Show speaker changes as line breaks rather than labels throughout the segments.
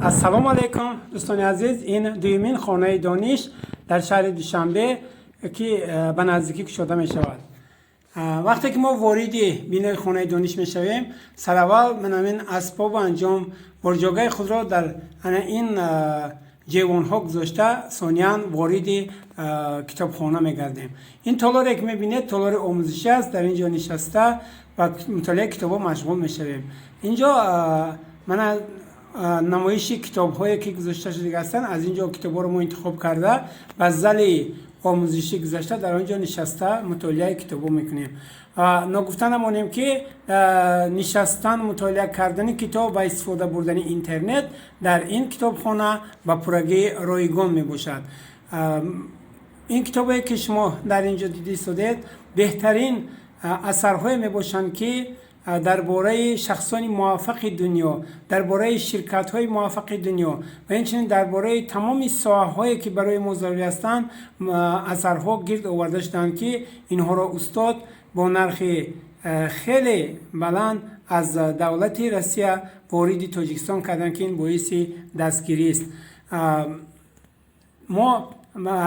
Ассалому алайкум, дӯстони азиз. Ин дуюмин Хонаи дониш дар шаҳри Душанбе, ки ба наздикӣ кушода мешавад. Вақте ки мо вориди бинои Хонаи дониш мешавем, сараввал ман ҳамин асбобу анҷом борҷогаи худро дар ана ин ҷевонҳо гузошта, сониян вориди китобхона мегардем. Ин толоре, ки мебинед, толори омӯзишӣ аст. Дар ин ҷо нишаста ба мутолиаи китобҳо машғул мешавем. Инҷо мана намоиши китобҳое, ки гузошта шудага ҳастанд. Аз ин ҷо китобҳоро мо интихоб карда, ба зали омӯзишӣ гузашта, дар он ҷо нишаста мутолиаи китобҳо мекунем. Ногуфта намонем, ки нишастан, мутолиа кардани китоб ва истифода бурдани интернет дар ин китобхона ба пуррагӣ ройгон мебошад. Ин китобе, ки шумо дар ин ҷо дида истодед, беҳтарин асарҳое мебошанд, ки дар бораи шахсони муваффақи дунё, дар бораи ширкатҳои муваффақи дунё ва инчунин дар бораи тамоми соҳаҳое, ки барои мо зарурӣ ҳастанд, асарҳо гирд оварда шуданд, ки инҳоро устод бо нархи хеле баланд аз давлати Россия вориди Тоҷикистон карданд, ки ин боиси дастгирист. Мо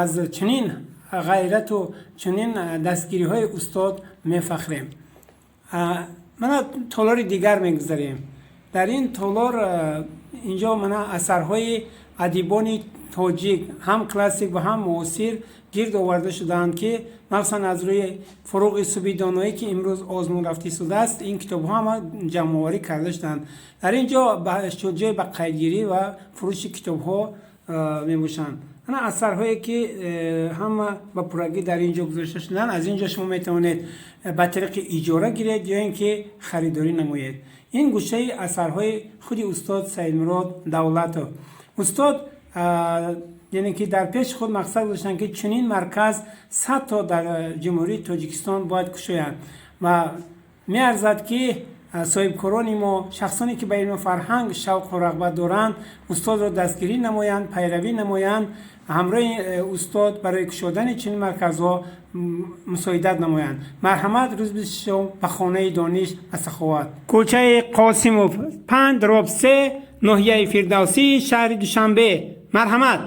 аз чунин ғайрату чунин дастгириҳои устод мефахрем. Мана толори дигар мегузарем. Дар ин толор инҷо мана асарҳои адибони тоҷик, ҳам классик ва ҳам муосир, гирд оварда шудаанд, ки махсусан аз рӯи «Фуруғи субҳи доноӣ», ки имрӯз озмун рафта истодааст, ин китобҳо ҳама ҷамъоварӣ карда шуданд. Дар ин ҷо ҷои ба қайдгирӣ ва фурӯши китобҳо мебошанд. Ана асарҳое, ки ҳама ба пуррагӣ дар ин ҷо гузошта шуданд. Аз ин ҷо шумо метавонед ба тариқи иҷора гиред ё ин ки харидорӣ намоед. Ин гӯшаи асарҳои худи устод Саидмурод Давлатов. Устод, яъне ки дар пеши худ мақсад гузоштанд, ки чунин марказ 100 то дар Ҷумҳурии Тоҷикистон бояд кушоянд, ва меарзад, ки соҳибкорони мо, шахсоне, ки ба илму фарҳанг шавқу рағбат доранд, устодро дастгирӣ намоянд, пайравӣ намоянд, ҳамроҳи устод барои кушодани чунин марказҳо мусоидат намоянд. Марҳамат, рӯз 26 ба Хонаи дониш ва саховат, кӯчаи Қосимов 5/3, ноҳияи Фирдавсӣ, шаҳри Душанбе. Марҳамат.